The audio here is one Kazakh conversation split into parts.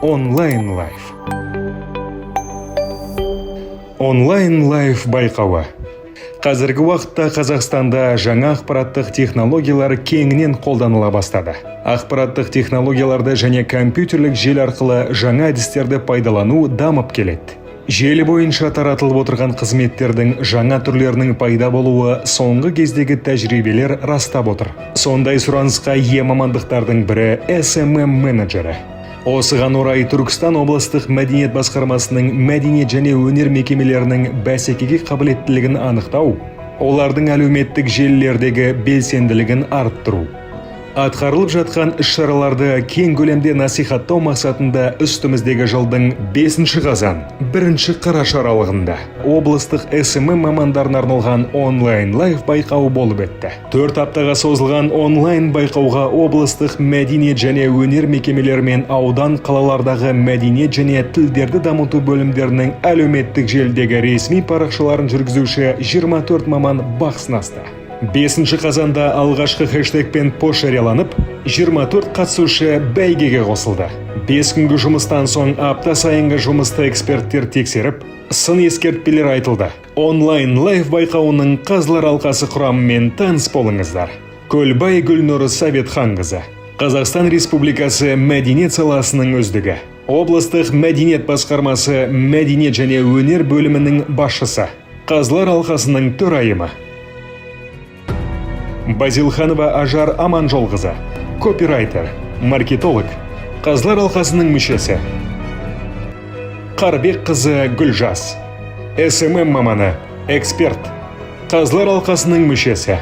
Онлайн лайв. Онлайн лайв байқауы. Қазіргі уақытта Қазақстанда жаңа ақпараттық технологиялар кеңінен қолданыла бастады. Ақпараттық технологияларды және компьютерлік желі арқылы жаңа әдістерді пайдалану дамып келеді. Желі бойынша таратылып отырған қызметтердің жаңа түрлерінің пайда болуы соңғы кездегі тәжірибелер растап отыр. Сондай сұранысқа ие мамандықтардың бірі SMM менеджері. Осыған орай Түркістан облыстық мәдениет басқармасының мәдениет және өнер мекемелерінің бәсекеге қабілеттілігін анықтау, олардың әлеуметтік желілердегі белсенділігін арттыру, атқарылып жатқан іс-шараларды кең көлемде насихаттау мақсатында үстіміздегі жылдың 5 қазан, 1 қараша аралығында облыстық SMM мамандарына арналған онлайн лайв байқауы болып өтті. 4 аптаға созылған онлайн байқауға облыстық мәдениет және өнер мекемелері мен аудан қалалардағы мәдениет және тілдерді дамыту бөлімдерінің әлеуметтік желідегі ресми парақшаларын жүргізуші 24 маман бақ сынасты. 5 қазанда алғашқы хэштегпен пост жарияланып, 24 қатысушы бәйгеге қосылды. 5 күнгі жұмыстан соң апта сайынғы жұмысты эксперттер тексеріп, сын ескертпелер айтылды. Онлайн лайв байқауының қазылар алқасы құрамымен таныс болыңыздар. Көлбай Гүлнұр Советханқызы, Қазақстан Республикасы мәдениет саласының үздігі. Облыстық мәдениет басқармасы мәдениет және өнер бөлімінің басшысы. Қазылар алқасының төрайымы. Базилханова Ажар Аманжолқызы, копирайтер, маркетолог, қазылар алқасының мүшесі. Қарбек қызы Гүлжас, SMM маманы, эксперт, қазылар алқасының мүшесі.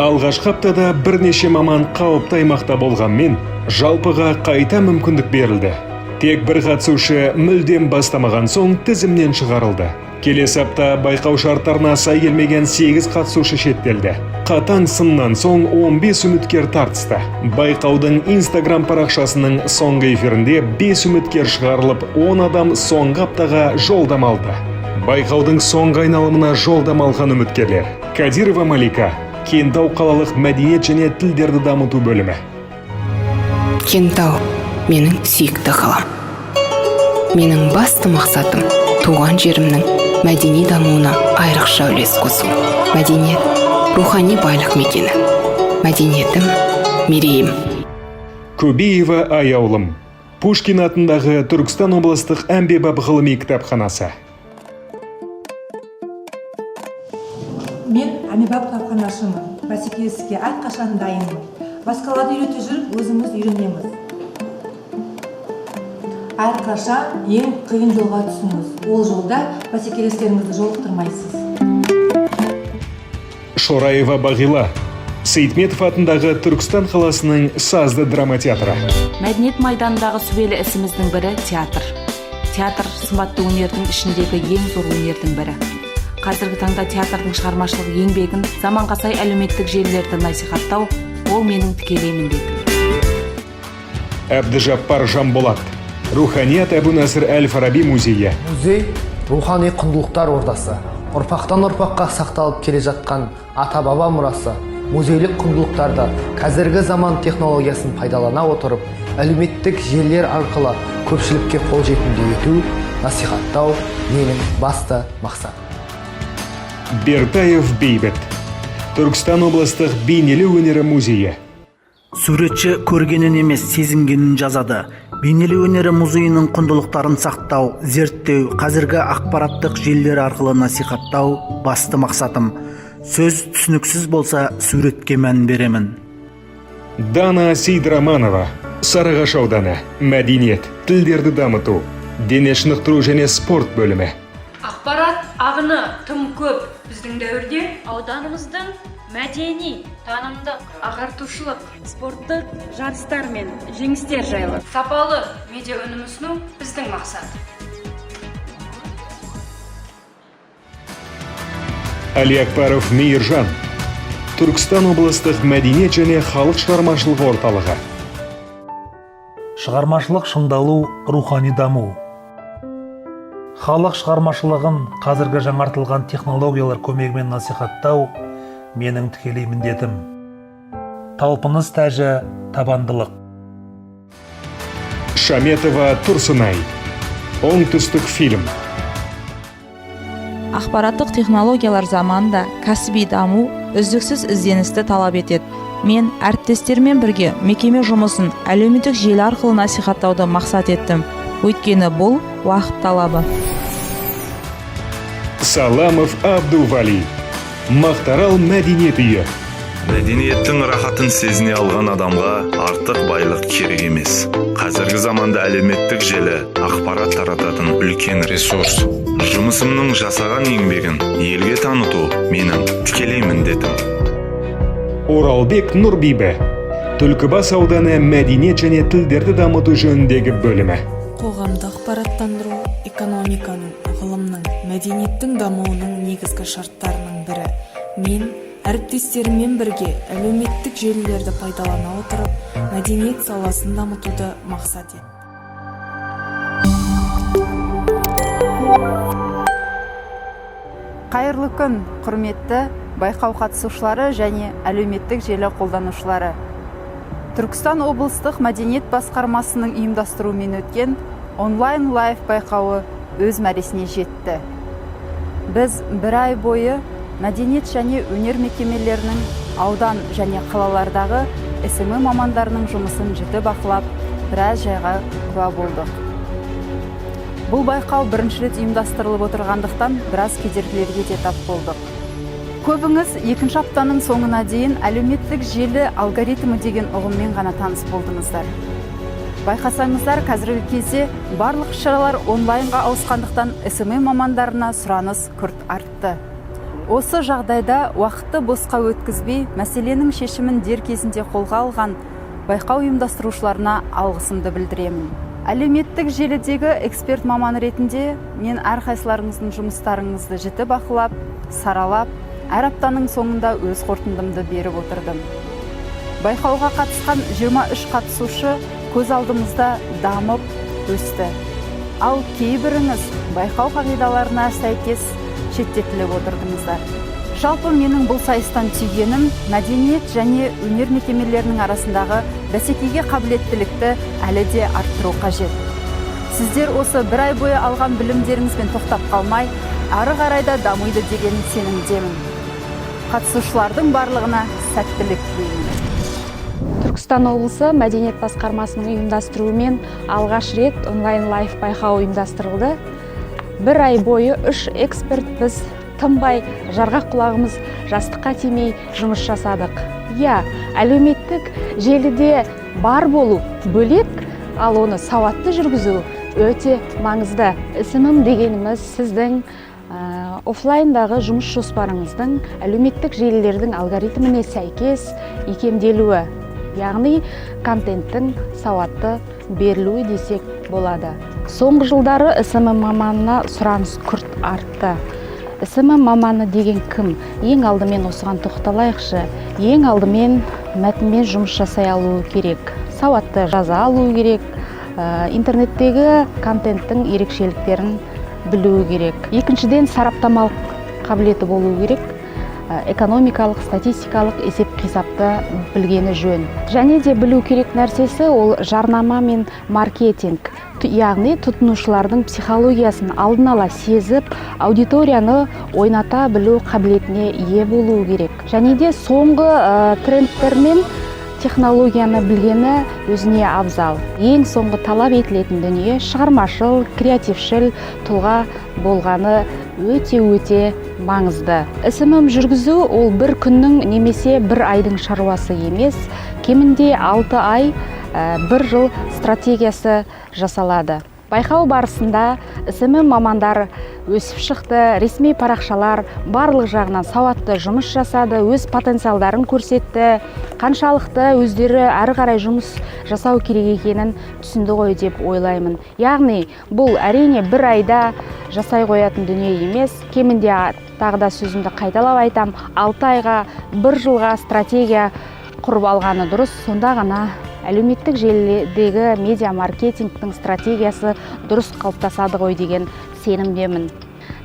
Алғашқы аптада бірнеше маман қауіпті аймақта болғанмен, жалпыға қайта мүмкіндік берілді. Тек бір қатысушы мүлдем бастамаған соң тізімнен шығарылды. Келесі апта байқау шарттарына сай келмеген 8 қатысушы шеттелді. Қатаң сыннан соң 15 үміткер тартысты. Байқаудың Инстаграм парақшасының соңғы эфирінде 5 үміткер шығарылып, 10 адам соңғы аптаға жолдама алды. Байқаудың соңғы айналымына жолдама алған үміткерлер: Кадирова Малика, Кентау қалалық мәдениет және тілдерді дамыту бөлімі. Кентау – менің сүйікті қалам. Менің басты мақсатым – туған жерімнің мәдени дамуына айрықша үлес қосу. Мәдениет – рухани байлық мекені. Мәдениетім – мерейім. Көбеева Аяулым, Пушкин атындағы Түркістан облыстық әмбебап ғылыми кітапханасы. Мен әмбебап кітапханашымын. Бәсекелестікке әрқашан дайынмын. Басқаларды үйрете жүріп, өзіміз үйренеміз. Әрқашан ең қиын жолға түсіңіз. Ол жолда бәсекелестеріңізді жолықтырмайсыз. Шораева Бағила, Сейтметов атындағы Түркістан қаласының сазды драма театры. Мәдениет майданындағы сүбелі ісіміздің бірі – театр. Театр – сымбатты өнердің ішіндегі ең зор өнердің бірі. Қазіргі таңда театрдың шығармашылық еңбегін заманға сай әлеуметтік желілерді насихаттау – ол менің тікелей міндетім. Әбдіжаппар Жанболат, Руханият Әбу Насыр әл Фараби музейі. Музей – рухани құндылықтар ордасы, ұрпақтан ұрпаққа сақталып келе жатқан ата баба мұрасы. Музейлік құндылықтарды қазіргі заман технологиясын пайдалана отырып, әлеуметтік желілер арқылы көпшілікке қолжетімді ету, насихаттау – менің басты мақсатым. Бертаев Бейбіт, Түркістан облыстық бейнелеу өнері музейі. Суретші көргенін емес, сезінгенін жазады. Бейнелеу өнері музейінің құндылықтарын сақтау, зерттеу, қазіргі ақпараттық желілер арқылы насихаттау – басты мақсатым. Сөз түсініксіз болса, суретке мән беремін. Дана Сейдраманова, Сарыағаш ауданы мәдениет, тілдерді дамыту, дене шынықтыру және спорт бөлімі. Ақпарат ағыны тым көп біздің дәуірде ауданымыздың мәдени, танымдық, ағартушылық, спорттық жарыстар мен жеңістер жайлы сапалы медиа өнім ұсыну біздің мақсат. Әлиакпаров Мейіржан, Түркістан облыстық мәдениет және халық шығармашылығы орталығы. Шығармашылық шыңдалу – рухани даму. Халық шығармашылығын қазіргі жаңартылған технологиялар көмегімен насихаттау – менің тікелей міндетім. Талпыныс тәжі – табандылық. Шаметова Тұрсынай, Оңтүстік фильм. Ақпараттық технологиялар заманында кәсіби даму үздіксіз ізденісті талап етеді. Мен әріптестеріммен бірге мекеме жұмысын әлеуметтік желі арқылы насихаттауды мақсат еттім, өйткені бұл уақыт талабы. Саламов Абдували, Мақтарал мәдениет үйі. Мәдениеттің рахатын сезіне алған адамға артық байлық керек емес. Қазіргі заманда әлеуметтік желі ақпарат тарататын үлкен ресурс. Жұмысымның, жасаған еңбегін елге таныту менің тікелей міндетім. Оралбек Нұрбибі, Түлкібас ауданы мәдениет және тілдерді дамыту жөніндегі бөлімі. Қоғамды ақпараттандыру экономиканың, ғылымның, мәдениеттің дамуының негізгі шарттарының бірі. Мен әріптестеріммен бірге әлеуметтік желілерді пайдалана отырып, мәдениет саласын дамытуды мақсат еттік. Қайырлы күн, құрметті байқау қатысушылары және әлеуметтік желі қолданушылары! Түркістан облыстық мәдениет басқармасының ұйымдастыруымен өткен онлайн лайв байқауы өз мәресіне жетті. Біз бір ай бойы мәдениет және өнер мекемелерінің, аудан және қалалардағы СММ мамандарының жұмысын жіті бақылап, біраз жайға куә болдық. Бұл байқау бірінші рет ұйымдастырылып отырғандықтан, біраз кедергілерге де тап болдық. Көбіңіз екінші аптаның соңына дейін әлеуметтік желі алгоритмі деген ұғыммен ғана таныс болдыңыздар. Байқасаңыздар, қазіргі кезде барлық іс-шаралар онлайнға ауысқандықтан, СММ мамандарына сұраныс күрт артты. Осы жағдайда уақытты босқа өткізбей, мәселенің шешімін дер кезінде қолға алған байқау ұйымдастырушыларына алғысымды білдіремін. Әлеуметтік желідегі эксперт маман ретінде мен әрқайсыларыңыздың жұмыстарыңызды жіті бақылап, саралап, әр аптаның соңында өз қорытындымды беріп отырдым. Байқауға қатысқан 23 қатысушы көз алдымызда дамып өсті, ал кейбіріңіз байқау қағидаларына сәйкес шеттетіліп отырдыңыздар. Жалпы, менің бұл сайыстан түйгенім: мәдениет және өнер мекемелерінің арасындағы бәсекеге қабілеттілікті әлі де арттыру қажет. Сіздер осы бір ай бойы алған білімдеріңізбен тоқтап қалмай, ары қарай да дамиды деген сенімдемін. Қатысушылардың барлығына сәттілік тілеймін. Түркістан облысы мәдениет басқармасының ұйымдастыруымен алғаш рет онлайн лайв байқауы ұйымдастырылды. Бір ай бойы үш эксперт біз тынбай, жарғақ құлағымыз жастыққа тимей жұмыс жасадық. Иә, әлеуметтік желіде бар болу бөлек, ал оны сауатты жүргізу өте маңызды. СММ дегеніміз сіздің офлайндағы жұмыс жоспарыңыздың әлеуметтік желілердің алгоритміне сәйкес икемделуі, яғни контенттің сауатты берілуі десек болады. Соңғы жылдары СММ маманына сұраныс күрт артты. СММ маманы деген кім? Ең алдымен осыған тоқталайықшы. Ең алдымен мәтінмен жұмыс жасай алуы керек, сауатты жаза алуы керек, интернеттегі контенттің ерекшеліктерін білуі керек. Екіншіден, сараптамалық қабілеті болуы керек, экономикалық, статистикалық есеп қисапты білгені жөн. Және де білу керек нәрсесі ол жарнама мен маркетинг, яғни тұтынушылардың психологиясын алдын ала сезіп, аудиторияны ойната білу қабілетіне ие болуы керек. Және де соңғы трендтер мен технологияны білгені өзіне абзал. Ең соңғы талап етілетін дүние: шығармашыл, креатившіл тұлға болғаны өте өте маңызды. СММ жүргізу ол бір күннің немесе бір айдың шаруасы емес, кемінде 6 ай, бір жыл стратегиясы жасалады. Байқау барысында СММ мамандары өсіп шықты, ресми парақшалар барлық жағынан сауатты жұмыс жасады, өз потенциалдарын көрсетті, қаншалықты өздері әрі қарай жұмыс жасау керек екенін түсінді ғой деп ойлаймын. Яғни бұл, әрине, бір айда жасай қоятын дүние емес, кемінде, тағы да сөзімді қайталап айтам, 6 айға, бір жылға стратегия құрып алғаны дұрыс. Сонда ғана әлеуметтік желідегі медиа маркетингтің стратегиясы дұрыс қалыптасады ғой деген сенімдемін.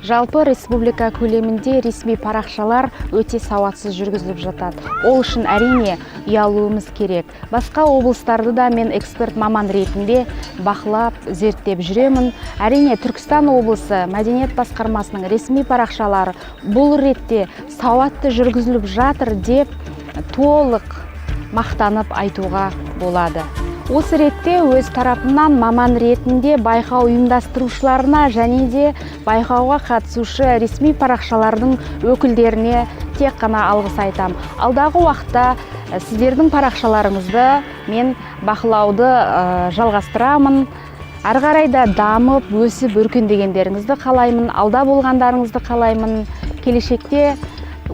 Жалпы, республика көлемінде ресми парақшалар өте сауатсыз жүргізіліп жатады. Ол үшін, әрине, ұялуымыз керек. Басқа облыстарды да мен эксперт маман ретінде бақылап, зерттеп жүремін. Әрине, Түркістан облысы мәдениет басқармасының ресми парақшалары бұл ретте сауатты жүргізіліп жатыр деп толық мақтанып айтуға болады. Осы ретте өз тарапымнан маман ретінде байқау ұйымдастырушыларына және де байқауға қатысушы ресми парақшалардың өкілдеріне тек қана алғыс айтам. Алдағы уақытта сіздердің парақшаларыңызды мен бақылауды жалғастырамын. Ары қарай да дамып, өсіп, өркендегендеріңізді қалаймын, алда болғандарыңызды қалаймын. Келешекте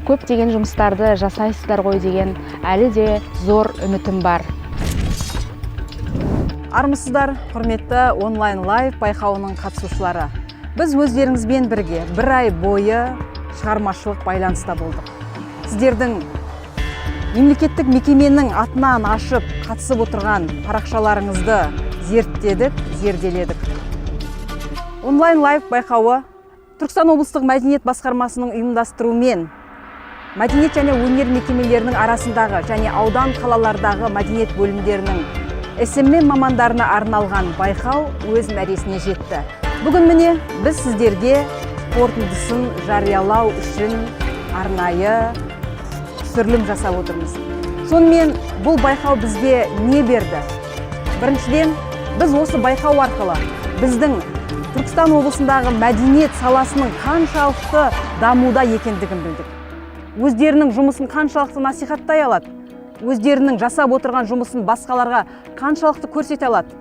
көптеген жұмыстарды жасайсыздар ғой деген әлі де зор үмітім бар. Армысыздар, құрметті Онлайн Лайв байқауының қатысушылары. Біз өздеріңізбен бірге бір ай бойы шығармашылық байланыста болдық. Сіздердің мемлекеттік мекеменің атынан ашып қатысып отырған парақшаларыңызды зерттедік, зерделедік. Онлайн Лайв байқауы Түркістан облыстық мәдениет басқармасының ұйымдастыруымен мәдениет және өнер мекемелерінің арасындағы және аудан қалалардағы мәдениет бөлімдерінің SMM мамандарына арналған байқау өз мәресіне жетті. Бүгін, міне, біз сіздерге қорытындысын жариялау үшін арнайы түсірілім жасап отырмыз. Сонымен, бұл байқау бізге не берді? Біріншіден, біз осы байқау арқылы біздің Түркістан облысындағы мәдениет саласының қаншалықты дамуда екендігін білдік. Өздерінің жұмысын қаншалықты насихаттай алады, өздерінің жасап отырған жұмысын басқаларға қаншалықты көрсете алады.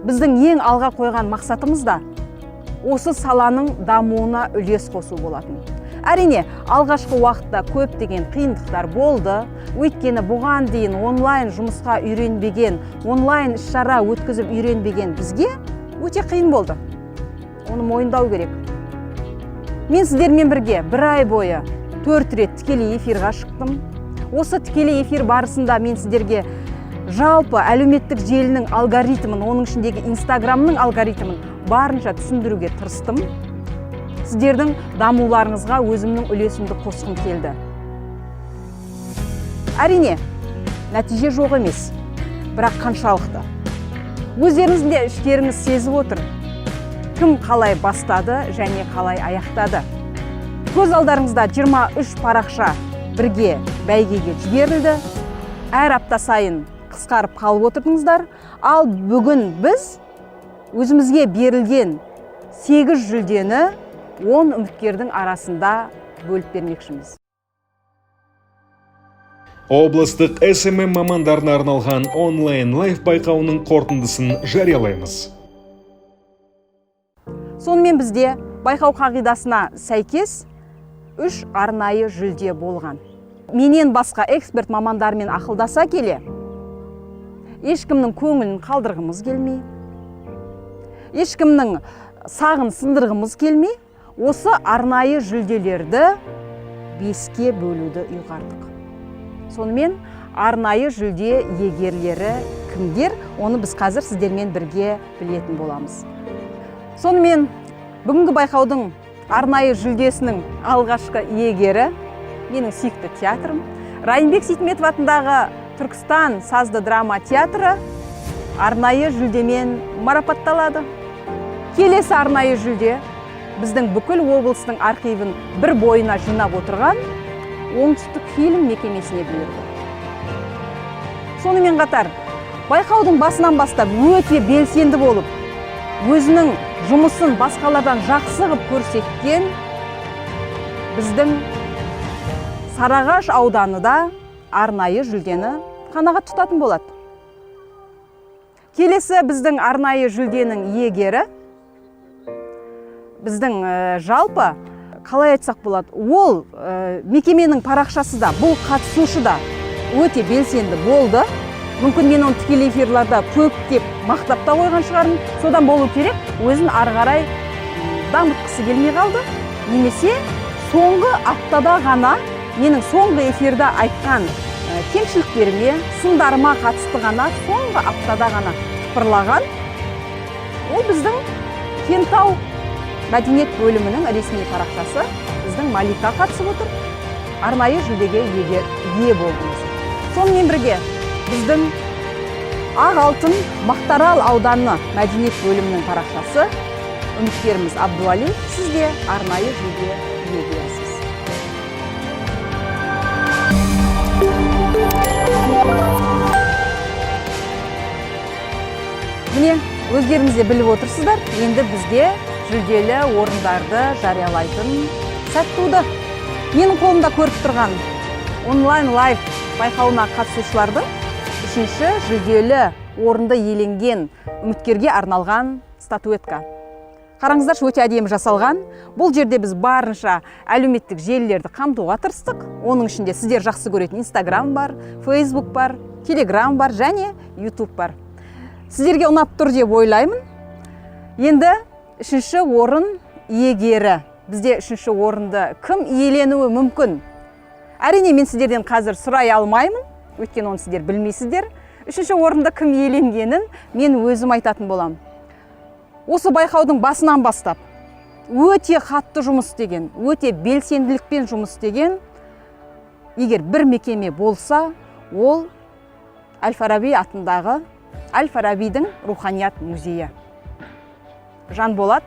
Біздің ең алға қойған мақсатымыз да осы саланың дамуына үлес қосу болатын. Әрине, алғашқы уақытта көптеген қиындықтар болды. Өйткені бұған дейін онлайн жұмысқа үйренбеген, онлайн іс-шара өткізіп үйренбеген бізге өте қиын болды. Оны мойындау керек. Мен сіздермен бірге бір ай бойы 4 рет тікелей эфирға шықтым. Осы тікелей эфир барысында мен сіздерге жалпы әлеуметтік желінің алгоритмін, оның ішіндегі Инстаграмның алгоритмін барынша түсіндіруге тырыстым. Сіздердің дамуларыңызға өзімнің үлесімді қосқым келді. Әрине, нәтиже жоқ емес, бірақ қаншалықты? Өздеріңіздің де іштеріңіз сезіп отыр. Кім қалай бастады және қалай аяқтады? Көз алдарыңызда 23 парақша бірге бәйгеге жіберілді. Әр апта сайын қысқарып қалып отырдыңыздар. Ал бүгін біз өзімізге берілген 8 жүлдені 10 үміткердің арасында бөліп бермекшіміз. Облыстық SMM мамандарына арналған Онлайн Лайв байқауының қорытындысын жариялаймыз. Сонымен, бізде байқау қағидасына сәйкес үш арнайы жүлде болған. Менен басқа эксперт мамандармен ақылдаса келе, ешкімнің көңілін қалдырғымыз келмей, ешкімнің сағын сындырғымыз келмей, осы арнайы жүлделерді беске бөлуді ұйғардық. Сонымен, арнайы жүлде иегерлері кімдер, оны біз қазір сіздермен бірге білетін боламыз. Сонымен, бүгінгі байқаудың арнайы жүлдесінің алғашқы иегері менің сүйікті театрым, Райымбек Сейтметов атындағы Түркістан сазды драма театры арнайы жүлдемен марапатталады. Келесі арнайы жүлде біздің бүкіл облыстың архивін бір бойына жинап отырған Оңтүстік фильм мекемесіне бұйырды. Сонымен қатар, байқаудың басынан бастап өте белсенді болып, өзінің жұмысын басқалардан жақсы қылып көрсеткен біздің Сарыағаш ауданы да арнайы жүлдені қанағат тұтатын болады. Келесі біздің арнайы жүлденің иегері біздің жалпы, қалай айтсақ болады, ол мекеменің парақшасы да, бұл қатысушы да өте белсенді болды. Мүмкін, мен оны тікелей эфирларда көптеп мақтап та қойған шығармын. Содан болу керек, өзін ары қарай дамытқысы келмей қалды немесе соңғы аптада ғана менің соңғы эфирде айтқан кемшіліктеріме, сындарыма қатысты ғана соңғы аптада ғана тыпырлаған, ол біздің Кентау Мәдениет бөлімінің ресми парақшасы, біздің Малика қатысып отыр. Арнайы жүлдеге ие болдыңыз. Сонымен бірге біздің Ақ алтын Мақтарал ауданы мәдениет бөлімінің парақшасы, үміткеріміз Абдуали, сіз де арнайы жүлде иегерісіз. Міне, өздеріңіз де біліп отырсыздар, енді бізде жүлделі орындарды жариялайтын сәт туды. Менің қолымда көріп тұрған онлайн лайв байқауына қатысушылардың үшінші жүлделі орынды иеленген үміткерге арналған статуэтка. Қараңыздаршы, өте әдемі жасалған. Бұл жерде біз барынша әлеуметтік желілерді қамтуға тырыстық. Оның ішінде сіздер жақсы көретін Инстаграм бар, Фейсбук бар, Телеграм бар және Ютуб бар. Сіздерге ұнап тұр деп ойлаймын. Енді үшінші орын иегері. Бізде үшінші орынды кім иеленуі мүмкін? Әрине, мен сіздерден қазір сұрай алмаймын, өйткені оны сіздер білмейсіздер. Үшінші орынды кім иеленгенін мен өзім айтатын боламын. Осы байқаудың басынан бастап өте қатты жұмыс істеген, өте белсенділікпен жұмыс істеген, егер бір мекеме болса, ол Әл-Фараби атындағы Әл-Фарабидің руханият музейі. Жанболат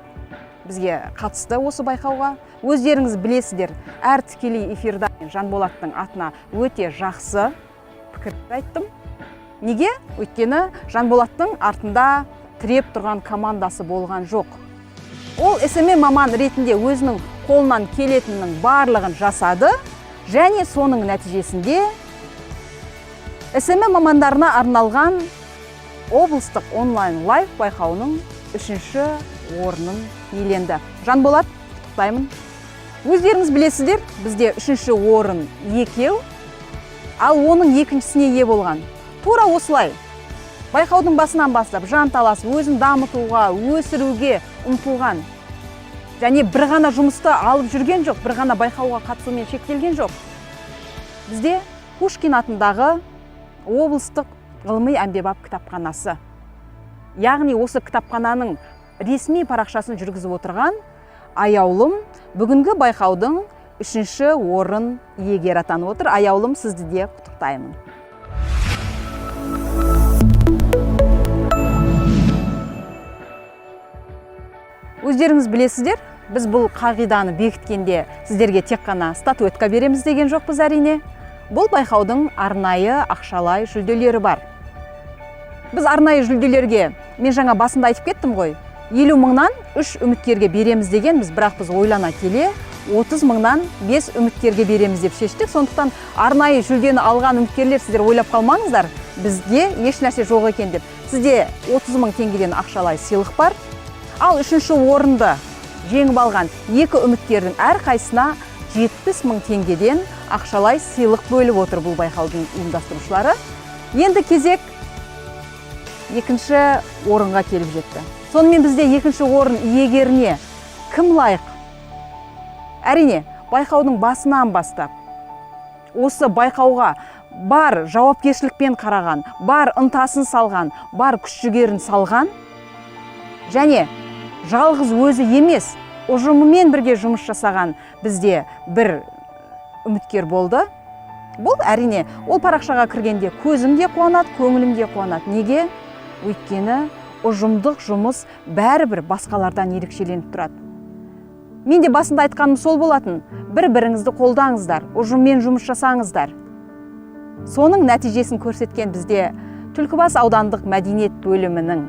бізге қатысты осы байқауға. Өздеріңіз білесіздер, әр тікелей эфирда Жанболаттың атына өте жақсы пікір айттым. Неге? Өйткені Жанболаттың артында тіреп тұрған командасы болған жоқ. Ол СММ маман ретінде өзінің қолынан келетінінің барлығын жасады және соның нәтижесінде СММ мамандарына арналған облыстық онлайн лайв байқауының үшінші орнын иеленді. Жанболат, құттықтаймын. Өздеріңіз білесіздер, бізде үшінші орын екеу, ал оның екіншісіне ие болған. Тура осылай байқаудың басынан бастап жан таласып, өзін дамытуға, өсіруге ұмтылған және бір ғана жұмысты алып жүрген жоқ, бір ғана байқауға қатысумен шектелген жоқ. Бізде Пушкин атындағы облыстық ғылыми әмбебап кітапханасы. Яғни осы кітапхананың ресми парақшасын жүргізіп отырған Аяулым бүгінгі байқаудың үшінші орын иегері атанып отыр. Аяулым, сізді де құттықтаймын. Өздеріңіз білесіздер, біз бұл қағиданы бекіткенде сіздерге тек қана статуэтка береміз деген жоқпыз әрине. Бұл байқаудың арнайы ақшалай жүлделері бар. Біз арнайы жүлделерге, мен жаңа басында айтып кеттім ғой, 50 мыңнан 3 үміткерге береміз дегенбіз, бірақ біз ойлана келе 30 мыңнан 5 үміткерге береміз деп шештік. Сондықтан арнайы жүлдені алған үміткерлер, сіздер ойлап қалмаңыздар, бізде еш нәрсе жоқ екен деп. Сізде 30 мың теңгеден ақшалай сыйлық бар. Ал үшінші орынды жеңіп алған екі үміткердің әрқайсысына 70 мың теңгеден ақшалай сыйлық бөліп отыр бұл байқаудың ұйымдастырушылары. Енді кезек екінші орынға келіп жетті. Сонымен бізде екінші орын иегеріне кім лайық? Әрине, байқаудың басынан бастап осы байқауға бар жауапкершілікпен қараған, бар ынтасын салған, бар күш-жігерін салған және жалғыз өзі емес, ұжымымен бірге жұмыс жасаған бізде бір үміткер болды. Бұл әрине, ол парақшаға кіргенде көзім де қуанады, көңілім де қуанады. Неге? Өйткені ұжымдық жұмыс бәрібір басқалардан ерекшеленіп тұрады. Мен де басында айтқаным сол болатын. Бір-біріңізді қолдаңыздар, ұжыммен жұмыс жасаңыздар. Соның нәтижесін көрсеткен бізде Түлкібас аудандық мәдениет бөлімінің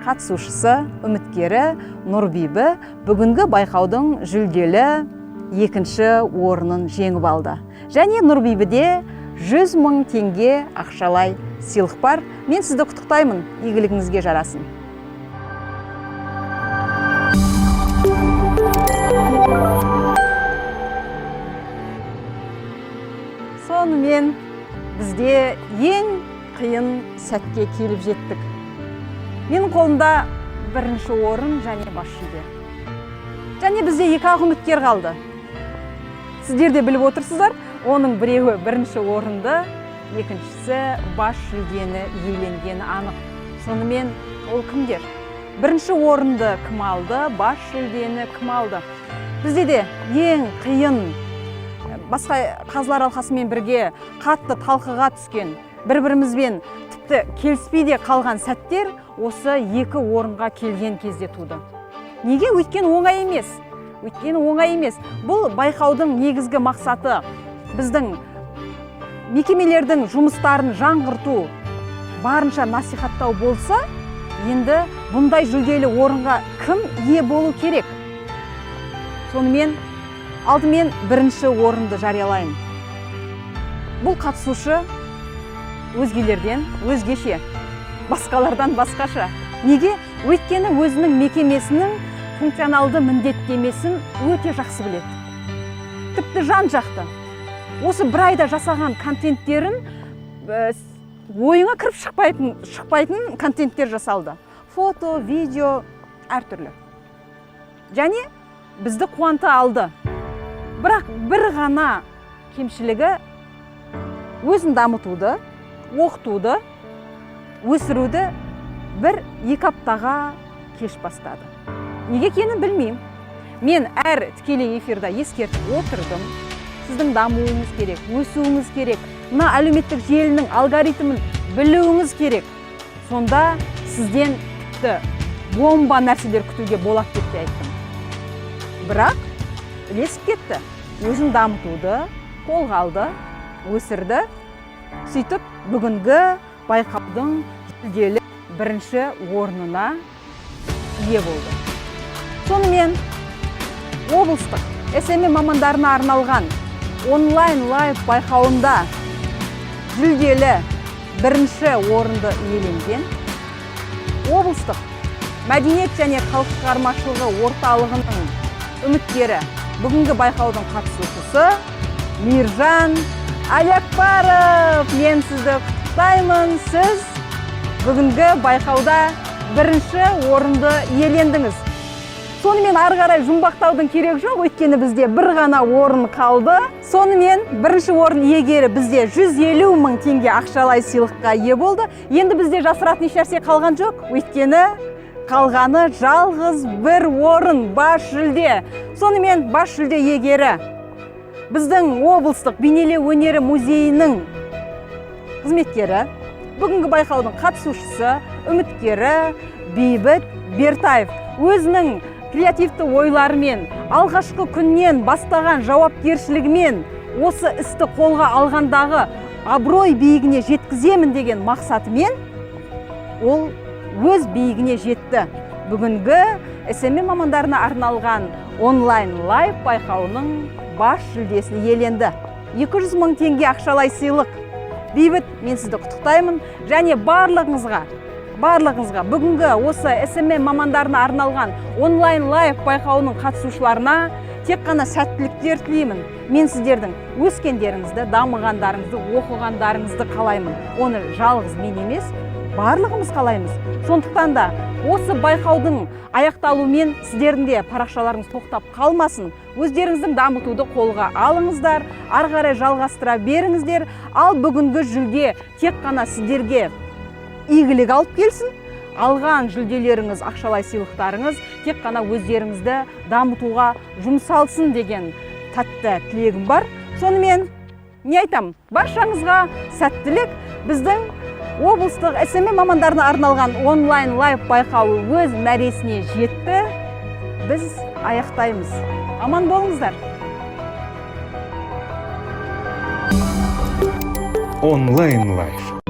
қатысушысы, үміткері Нұрбибі бүгінгі байқаудың жүлделі екінші орнын жеңіп алды. Және Нұрбибіде 100 мың теңге ақшалай сыйлық бар. Мен сізді құттықтаймын, игілігіңізге жарасын. Сонымен бізде ең қиын сәтке келіп жеттік. Менің қолымда бірінші орын және бас жүлде. Және бізде екі ақ үміткер қалды. Сіздер де біліп отырсыздар, оның біреуі бірінші орынды, екіншісі бас жүлдені иеленгені анық. Сонымен ол кімдер? Бірінші орынды кім алды, бас жүлдені кім алды? Бізде де ең қиын, басқа қазылар алқасымен бірге қатты талқыға түскен, бір-бірімізбен тіпті келіспей де қалған сәттер осы екі орынға келген кезде туды. Неге? Өйткені оңай емес. Өйткені оңай емес. Бұл байқаудың негізгі мақсаты біздің мекемелердің жұмыстарын жаңғырту, барынша насихаттау болса, енді бұндай жүлделі орынға кім ие болу керек? Сонымен, алдымен бірінші орынды жариялайын. Бұл қатысушы өзгелерден өзгеше, басқалардан басқаша. Неге? Өйткені өзінің мекемесінің функционалды міндеттемесін өте жақсы біледі. Тіпті жан-жақты. Осы бір айда жасаған контенттерін ойыңа кіріп шықпайтын контенттер жасалды. Фото, видео, әртүрлі. Және бізді қуанта алды. Бірақ бір ғана кемшілігі: өзін дамытуды, оқытуды, өсіруді 1-2 аптаға кеш бастады. Неге екенін білмеймін. Мен әр тікелей эфирда ескертіп отырдым. Сіздің дамуыңыз керек, өсуіңіз керек. Мына әлеуметтік желінің алгоритмін білуіңіз керек. Сонда сізден тіпті бомба нәрселер күтуге болады деп те айттым. Бірақ ілесіп кетті. Өзін дамытуды қолға алды, өсірді. Сөйтіп бүгінгі байқаудың жүлделі бірінші орнына ие болды. Сонымен, облыстық СММ мамандарына арналған онлайн лайв байқауында жүлделі бірінші орынды иеленген облыстық мәдениет және халық шығармашылығы орталығының үміткері, бүгінгі байқаудың қатысушысы Миржан Алиакбаров. Мен сізді құттықтаймын. Сіз бүгінгі байқауда бірінші орынды иелендіңіз. Сонымен, ары қарай жұмбақтаудың керегі жоқ, өйткені бізде бір ғана орын қалды. Сонымен, бірінші орын иегері бізде 150 мың теңге ақшалай сыйлыққа ие болды. Енді бізде жасыратын ешнәрсе қалған жоқ, өйткені қалғаны жалғыз бір орын, бас жүлде. Сонымен, бас жүлде иегері біздің облыстық бейнелеу өнері музейінің қызметкері, бүгінгі байқаудың қатысушысы, үміткері Бейбіт Бертаев. Өзінің креативті ойларымен, алғашқы күннен бастаған жауапкершілігімен, осы істі қолға алғандағы абырой биігіне жеткіземін деген мақсатымен ол өз биігіне жетті. Бүгінгі СММ мамандарына арналған онлайн лайв байқауының бас жүлдесін иеленді. 200 мың теңге ақшалай сыйлық. Бейбіт, мен сізді құттықтаймын және барлығыңызға бүгінгі осы СММ мамандарына арналған онлайн лайв байқауының қатысушыларына тек қана сәттіліктер тілеймін. Мен сіздердің өскендеріңізді, дамығандарыңызды, оқығандарыңызды қалаймын. Оны жалғыз мен емес, барлығымыз қалаймыз. Сондықтан да осы байқаудың аяқталуымен сіздердің де парақшаларыңыз тоқтап қалмасын. Өздеріңіздің дамытуды қолға алыңыздар, ары қарай жалғастыра беріңіздер. Ал бүгінгі жүлде тек қана сіздерге игілік алып келсін. Алған жүлделеріңіз, ақшалай сыйлықтарыңыз тек қана өздеріңізді дамытуға жұмсалсын деген тәтті тілегім бар. Сонымен, не айтам, баршаңызға сәттілік. Біздің облыстық СММ мамандарына арналған онлайн лайв байқауы өз мәресіне жетті. Біз аяқтаймыз. Аман болыңыздар. Онлайн лайв.